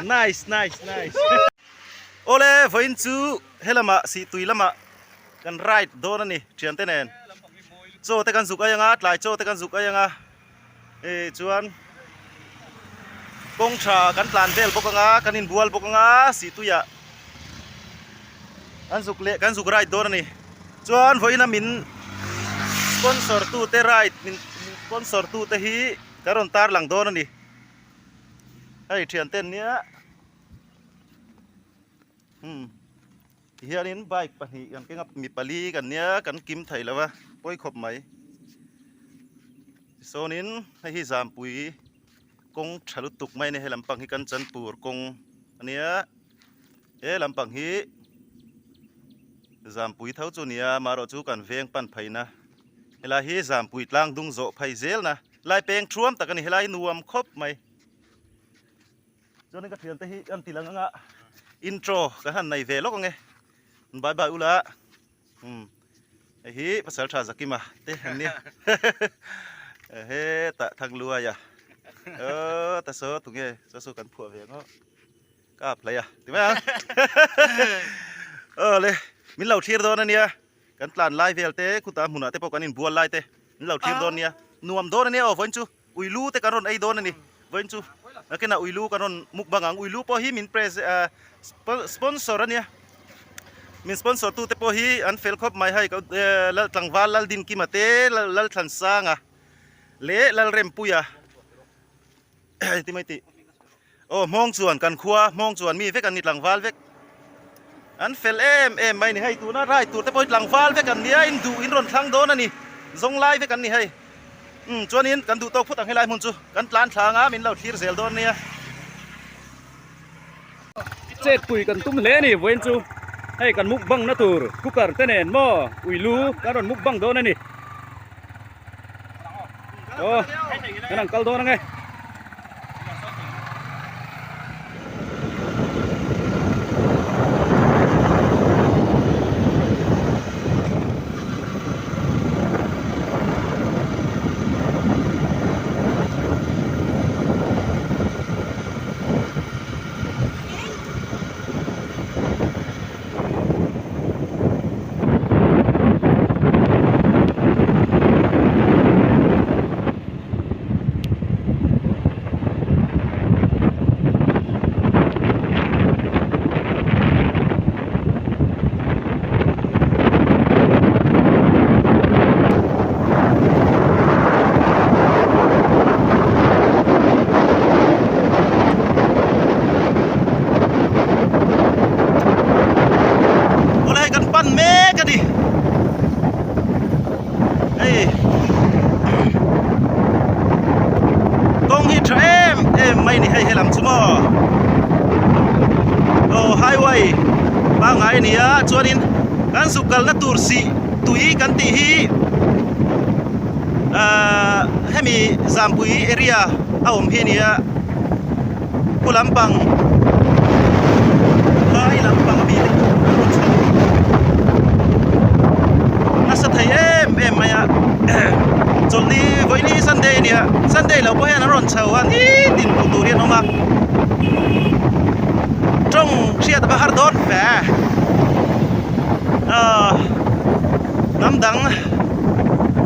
Nice nice nice. Awle vawiin chu helamah sihtui lamah kan ride dawn a ni thiante nen. Chaw te kan zuk ai anga tlai chaw te kan zuk ai anga eh chuan kawng tha kan tlan vel bawk anga kan inbual bawk anga sihtuiah kan zuk leh kan zuk ride dawn a ni. Chuan vawiin a min sponsor tute ride min sponsor tute hi kan rawn tarlang dawn a ni. Hei thiante an nia umm tihianin bike pahnih kan keng a mi pali kan nia kan kim thei lo va pawi khawp mai tichuanin hei hi zampui kawng tha lutuk mai a ni hei lampang hi kanchanpur kawng a nia he lampang hi zampui tho chu a ni a amaherawhchu kan veng pan phaina helai hi zampui tlang dung zawh phei zelna. Lai peng thuam tak a ni helai nuam khawp mai. Chuanin ka thiante hi an ti lang anga intro ka han nei ve lawk ange. Bye bye ula. Um. Hei hi pasal tha Zakima te an ni. He ta thang luai a. Ờ ta so tunge so so kan phuah ve ngo. Ka ap hlei a. Ti mai ang. Ờ le min lo thlir dawn ania. Kan tlan lai vel te khutah hmunah te pawh kan inbual lai te an lo thlir dawn nia. Nuam dawn ania aw vawiin chu ui lu te kan rawn ei dawn a ni. Vawiin chu nakinah ui lu kan rawn mukbang ang. Ui lu pawh hi min prese ah sponsor ania. Min sponsor tu te pawh hi an fel khawp mai hei lal tlangval Laldinkima te Lalthlansanga leh Lalrempuia. Ti mai tih. Aw hmawng chuan kan khua hmawng chuan mi vek an ni tlangval vek. An fel em em mai ni hei tuna ride tur te pawh hi tlangval vek an nia in duh in rawn thlang dawn a ni. Zawng lai vek an ni hei. Umm chuanin kan duh tawk phut ang helai hmun chu kan tlan thlang a min lo thlir zel dawn nia. Chet pui kan tum hle a ni vawiin chu hei kan mukbang na tur cooker te nen maw ui lu kan rawn mukbang dawn a ni. Aw kan ang kal dawn ange. Awle hei kan pan mek a ni hei kawng hi tha em em mai a ni hei helam chu maw aw highway pangngai a ni a chuanin kan zuk kalna tur sih tui kan tih hi ahh hemi zampui area a awm hi a ni a khu lampang lai lampang ami te chu an rawn chho nasa thei em em mai a chawlhni vawiini sunday a nia sunday loh pawh hian an rawn chho a nitin hmuh tur hi an awm a tawng hriat a va har dawn fe ahh hnam dang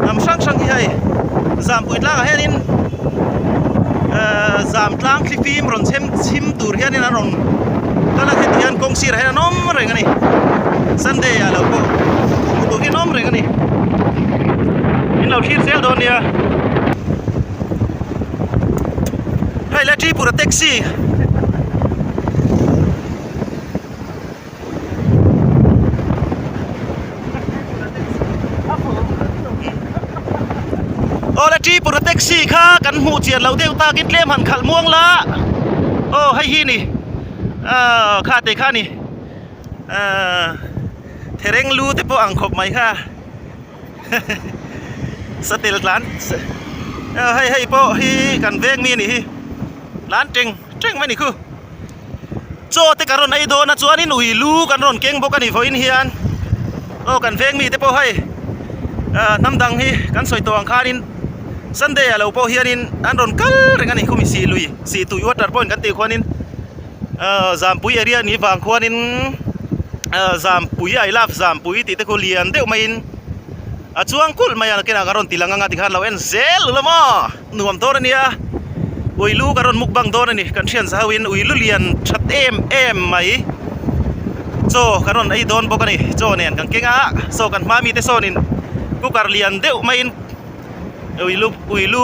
hnam hrang hrang hi hei zampui tlangah hianin ehh zam tlang thlifim rawn chhem chhim tur hianin an rawn kal a heti hian kawng sirah hian an awm reng a ni sunday ah lo pawh hmu tur hi an awm reng a ni in lo thlir zel dawn nia hei le Tripura taxi. Awle Tripura taxi kha kan hmuh chian loh deuh takin tlem han khalh muang la aw hei hi ni aw kha te kha ni ahh thereng lu te pawh ang khawp mai kha satel tlan hei hei pawh hi kan veng mi a nih hi tlan teng teng mai a ni khu. Chaw te kan rawn ei dawn a chuanin ui lu kan rawn keng bawk a ni vawiin hian aw kan veng mite pawh hei ah hnam dang hi kan sawi tawh ang khanin Sunday ah lo pawh hianin an rawn kal reng a ni khumi sih lui sih tui water point kan tih khuanin ahh Zampui area ni vang khuanin ahh Zampui I love Zampui tih te khu lian deuh maiin a chuang kulh mai a nakinah ka rawn ti lang anga tikhan lo en zel ula maw nuam dawn a nia ui lu ka rawn mukbang dawn a ni kan thian za hoin ui lu lian that em em mai chaw kan rawn ei dawn bawk a ni chaw nen kan keng a saw kan hma mite sawnin cooker lian deuh maiin ui lu ui lu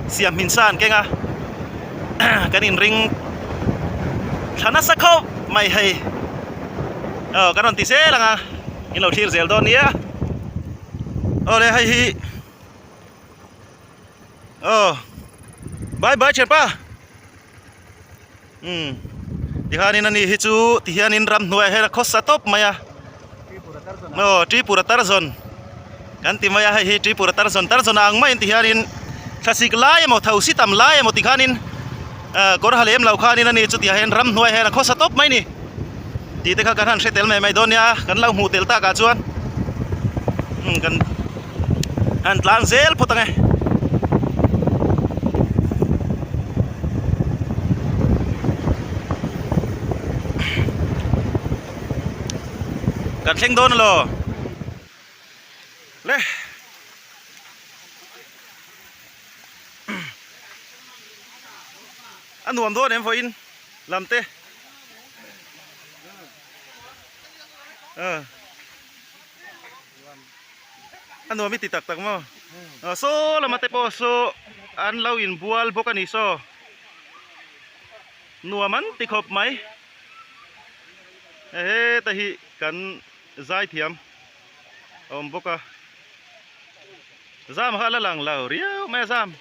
siam hmin sa an keng a kan inring thla nasa khawp mai hei aw kan rawn ti zel ang a. In lo thlir zel dawn nia. Aw le hei hi. Aw. Bye bye thianpa. Um. Tihianin ani hi chu tihianin ramhnuaiah hian a khawsa tawp mai a. Aw Tripura Tarzan kan ti mai a hei hi Tripura Tarzan Tarzan ang maiin tihianin thlasik lai emaw thosi tam lai emaw tikhanin kawr ha lem lo khanin ani chu tiah hian ramhnuaiah hian a khawsa tawp mai ni. Tih te kha kan han hre tel mai mai dawn nia, kan lo hmuh tel takah chuan kan han tlan zel phawt ang e. Kan thleng dawn alo le. A nuam dawn em vawiin lam te. A nuam i ti tak tak maw? Saw lama te pawh saw an lo inbual bawk a ni saw. Nuam an ti khawp mai. Heta hi kan zaithiam a awm bawk a. Zam kha a la lang lo riau mai a zam.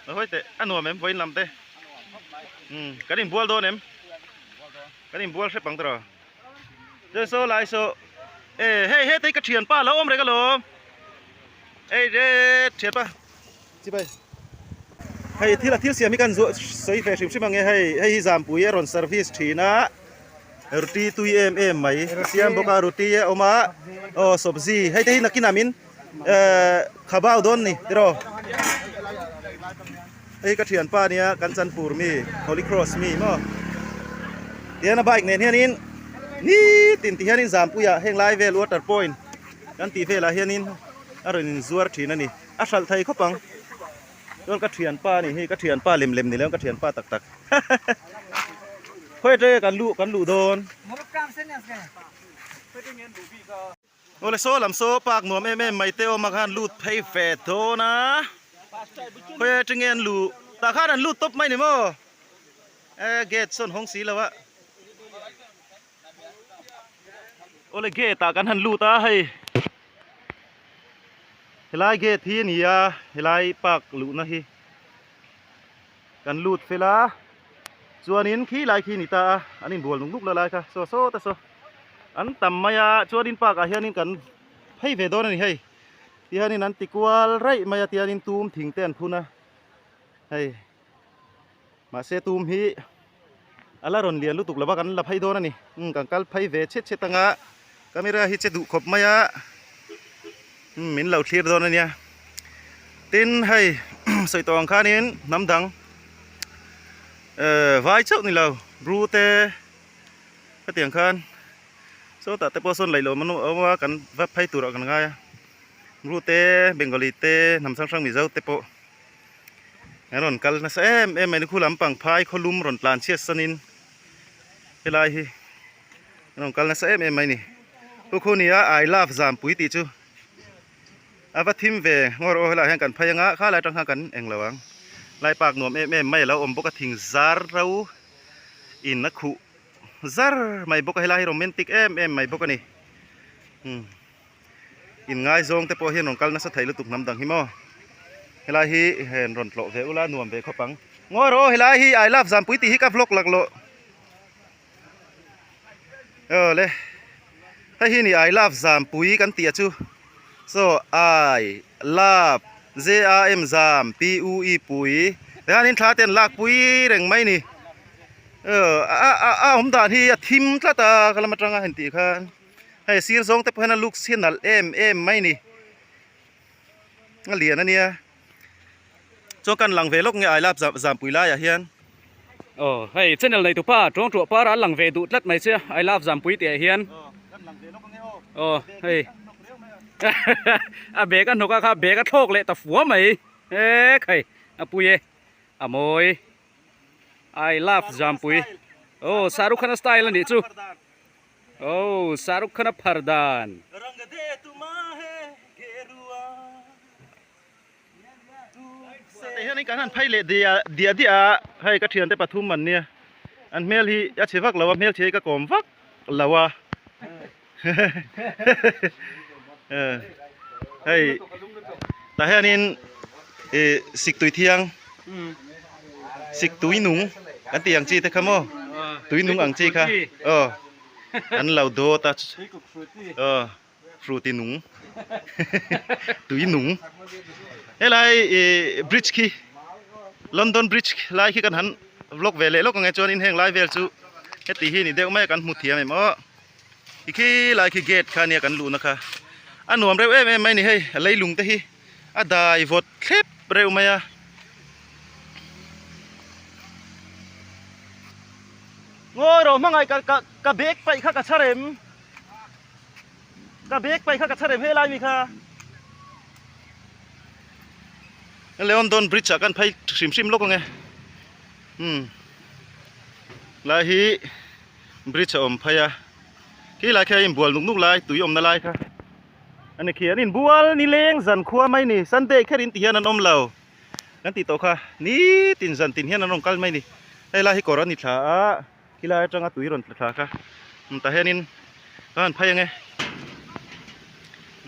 Hawi teh a nuam em vawiin lam te umm kan inbual dawn em kan inbual hrep ang tawh chuan saw lai saw e hei hetei ka thianpa a lo awm reng alawm ei re thianpa chibai hei thil a thil siam hi kan zuah sawi ve hrim hrim ang e hei hei hi zampui a rawn service thin a ruti tui em em mai a siam bawk a ruti a awm a aw sawbzi hei te hi nakinah min Eh khabau dawn ni tiraw hei ka thianpa ania kan chanpur mi holy cross mi maw tihian a bike nen hianin nitin ti hianin zampuiah heng lai vel water point kan tih velah hianin a rawn inzuar thin a ni a hralh thei khawp ang chuan ka thianpa a nih hi ka thianpa lem lem ni lo ka thianpa tak tak khawi atanga kan luh kan luh dawn. Awle saw lam saw park nuam em em mai te awm a khan lut phei ve dawn a khawi atang nge an luh tah khan an lut tawp mai ni maw e gate sawn hawng si lo a awle gate ah kan han lut a hei helai gate hi a ni a helai park luhna hi kan lut fel a chuanin khi lai khi a ni ta a an inbual nuk nuk la lai kha saw saw ta saw an tam mai a chuanin park ah hianin kan phei ve dawn a ni hei tihianin an ti kual raih mai a tihianin tum thing te an phun a hei mahse tum hi a la rawn lian lutuk lova kan la phei dawn a ni umm kan kal phei ve chhet chhet anga camera hi che duh khawp mai a umm min lo thlir dawn a nia tin hei sawi tawh ang khanin hnam dang ehh vai chauh ni lo bru te hetiang khan sawtah te pawh sawn laih lawm an awm a kan va phei turah kan ngai a bru te bengali te hnam hrang hrang mizo te pawh. An rawn kal nasa em em mai ni khu lampang phai khawlum rawn tlan chhiat sanin helai hi an rawn kal nasa em em mai ni khu khu nia I love Zampui tih chu a va thim ve ngawr aw helaiah hian kan phei anga khalai atang khan kan englo ang lai park nuam em em mai a lo awm bawk a thing zar ro in a khuh zar mai bawk a helai hi romantic em em mai bawk a ni umm. Inngaizawng te pawh hian rawn kal nasa thei lutuk hnam dang hi maw. Helai hi hen rawn tlawh ve ula nuam ve khawp ang. Ngawi rawh aw helai hi I love Zampui tih hi ka vlog lak loh. Aw le hei hi ni I love Zampui kan tih a chu. So I love J A M Zam P U I Pui tihianin thla te an lak pui reng mai ni. Aw a a awm dan hi a thim tlat a ka lam atanga han tih khan. Hei sir zawng te pawh hian a looks hi a nalh em em mai ni a lian a nia. Chuan kan lang ve lawk nge I love Zampui laiah hian. Aw hei channel nei tupa Tawngtuah para an lang ve duh tlat mai che I love Zampui tih ah hian. Aw kan lang ve lawk ange aw. Aw hei a bag a hnawk a kha bag a thlawk leh ta fua mai e khai a pui e a mawi I love Zampui aw Shahrukh Khan a style a nih chu. Oh Shahrukh Khan a phar dan. Tah hianin kan han phei leh diah diah diah a, hei ka thiante pathum an nia, an hmel hi a chhe vak lo a, hmel chhe hi ka kawm vak lo a, hei tah hianin ih siktui thiang siktui nung kan tih ang chi te kha maw tui nung ang chi kha aw an lo dawt a aw. Fruity nung tui nung helai ih bridge khi London bridge lai khi kan han vlog ve leh lawk ang e chuanin heng lai vel chu heti hi ni deuh mai a kan hmu thiam em aw ti khi lai khi gate kha ania kan luhna kha a nuam reuh em em mai ni hei a leilung te hi a dai vawt thlep reuh mai a. Ngawi rawh hmangaih ka ka ka bag paih kha ka chhar em. Ka bag paih kha ka chharem he lai mi kha. Leondon bridge ah kan phei hrim hrim lawk ange. Hmm. Lai hi bridge a awm phei a. Khi lai khi a inbual nuk nuk lai tui awmna lai kha. Ani khi an inbual nileng zan khua mai ni. Sunday kher in ti hian an awm lo. Kan tih tawh kha nitin zan tin hian an rawn kal mai ni. Hei lai hi kawr a ni thla a. Khilai atanga tui rawn tla thla kha tah hianin ka han phei ange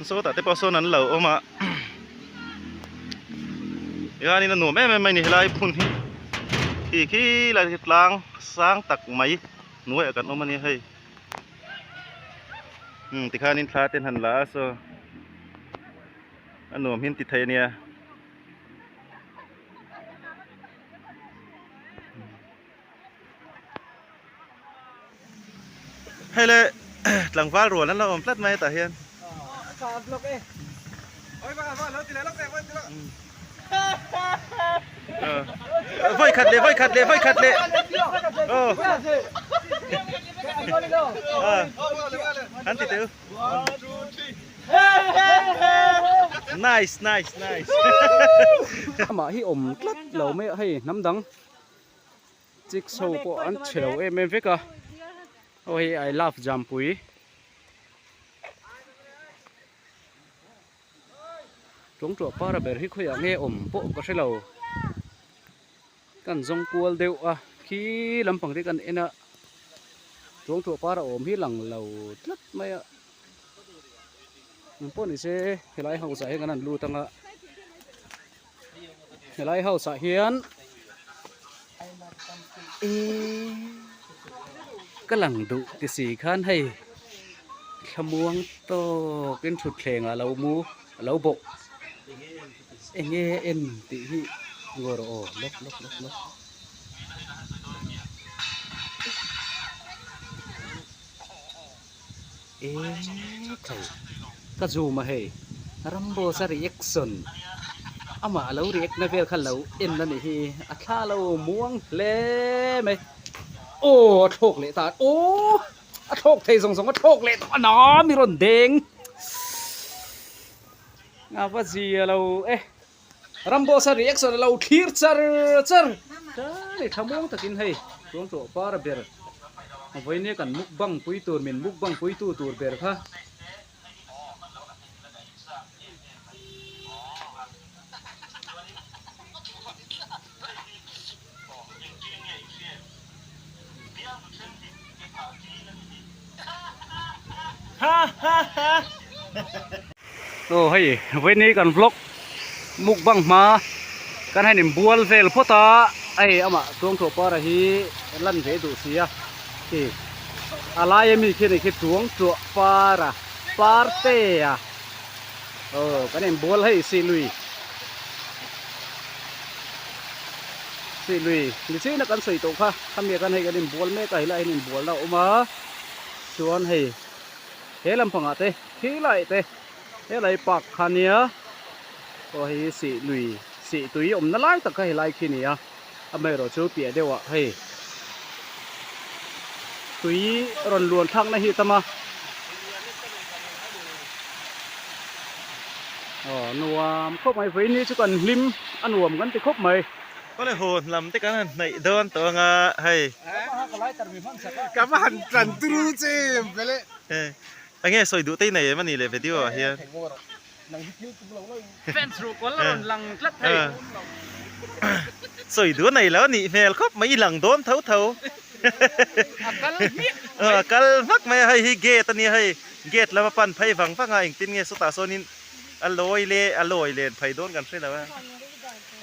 sawtah te pawh sawn an lo awm a tihianin a nuam em em mai a ni helai hmun hi khi khilai hi tlang sang tak mai hnuaiah kan awm a nia hei umm tikhanin thla te an han la a saw a nuam hi an ti thei a nia. Hei le tlangval rual an lo awm tlat mai tah hian. Vawi khat leh vawi khat leh vawi khat leh. An ti teu. Nice nice nice. Amah hi awm tlat lo mai a hei hnam dang. Chicks ho pawh an chhe lo em em vek a aw hei I love Jampui Tawngtuah para ber hi khawiah nge awm pawh ka hre lo kan zawng kual deuh a khi lampang te kan en a Tawngtuah para awm hi lang lo tlat mai a engpawh ni se helai house ah hian kan han lut ang a. Helai house ah hian eee ka lang duh ti si khan hei thlamuang tawkin thutthleng ah lo mu a lo bawk enge en tih hi ngawi rawh aw lawk lawk lawk lawk. Eee thei ka zoom a hei Ramboss a reaction amah alo react na vel kha lo en a nih hi a thla lo muang hle mai aw a thlawk leh ta aw a thlawk thei zawng zawng a thlawk leh tawh a nam i rawn deng a va zia lo e Ramboss a reaction alo thlir char char ta ni thlamuang takin hei chuang tawh par ber vawinia kan mukbang pui tur min mukbang pui tu tur ber kha. Aw hei vawiin hi kan vlog mukbang hma kan han inbual vel phawt a hei amah Tuangthuah para hi lan ve duh si a khi a laia mi khi a ni khi Tuangthuah para parte a aw kan inbual hei si lui. Sih lui ni chiin a kan sawi tawh kha khami ah khan hei kan inbual mek a helaiah hian inbualna a awm a chuan hei he lampangah te khi lai te helai park kha nia aw hei hi sih lui Sih tui awmna lai tak kha helai khi a ni a, amaherawhchu piah deuhah hei tui rawn luan thlakna hi a tam a. Aw nuam khawp mai vawiin chu kan hlim a nuam kan ti khawp mai. Kawle hawn lam te kan han hnaih dawn tawh anga hei. Ka va han tlan turu che em vele. Enge sawi duh te i nei em a ni le video ah hian. Fans ruh kual a rawn lang tlat thei. Sawi duh a nei lo a nih hmel khawp mai i lang dawn tho tho. A kal hmiah mai. A kal hmak mai a hei hi gate a nia hei gate lama pan phei vang vang a engtin nge sawtah sawnin a lawi leh a lawi len phei dawn kan hre lo a.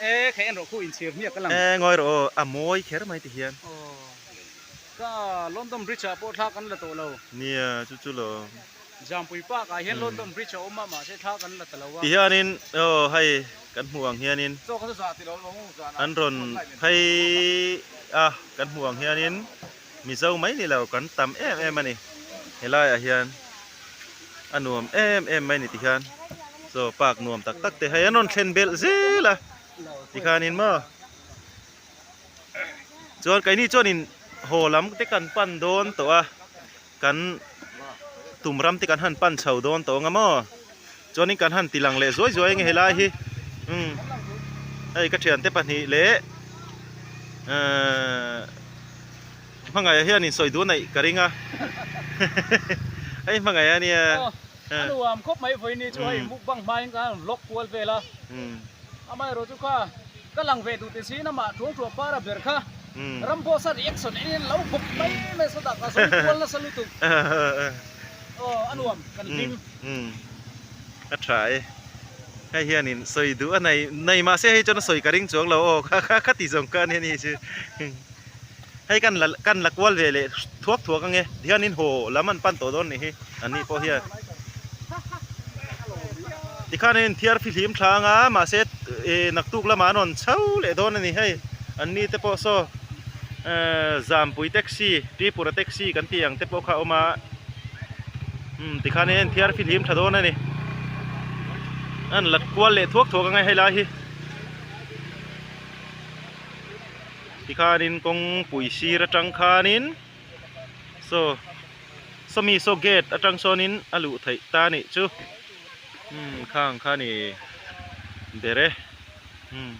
E kha en rawh khu inchhir hmiak a lang. E ngawi rawh aw a mawi kher mai ti hian. Ka London Bridge ah pawh thla kan la tawh lo. Nia chu chu lo. Zampui Park ah hian London Bridge a awm a mahse thla kan la ta lo a. Ti hianin aw hei kan hmuh ang hianin an rawn phei a kan hmuh ang hianin Mizo mai ni lo kan tam em em a ni helai ah hian a nuam em em mai ni ti hian chaw park nuam tak tak te hei an rawn thlen belh zel a tikhanin maw. Chuan keini chuanin haw lam te kan pan dawn tawh a kan tum ram te kan han pan chho dawn tawh ang a maw chuanin kan han ti lang leh zuai zuai ang e helai hi umm hei ka thiante pahnih leh ehh hmangaih ah hian insawi duh a neih ka ring a hei hmangaih a nia. A nuam khawp mai vawiin ni chu hei mukbang hmain ka han vlog kual vel a amaherawh chu kha ka lang ve duh ti siin amah thuang thuah para ber kha Ramboss a reaction en in lo bawk mai mai sawtah ka sawi kual nasa lutuk aw a nuam kan hlim. A tha e hei hianin sawi duh a nei nei mahse hei chuan a sawi ka ring chuang lo aw kha kha kha ti zawng ka ania ni chu. Hei kan la kan la kual ve leh thuak thuak ange tihianin haw lam an pan tawh dawn nih hi an nih pawh hian tikhan a inthiar fihlim thla anga mahse ih naktuk lamah an rawn chho leh dawn a ni hei an ni te pawh saw ehh Zampui taxi Tripura taxi kan tih ang te pawh kha a awm a umm tikhan a inthiar fihlim tha dawn a ni an la kual leh thuak thuak ange helai hi. Tikhanin kawngpui sir atang khanin saw sawmi saw gate atang sawnin a luh theih ta anih chu umm khang kha ni ber e umm.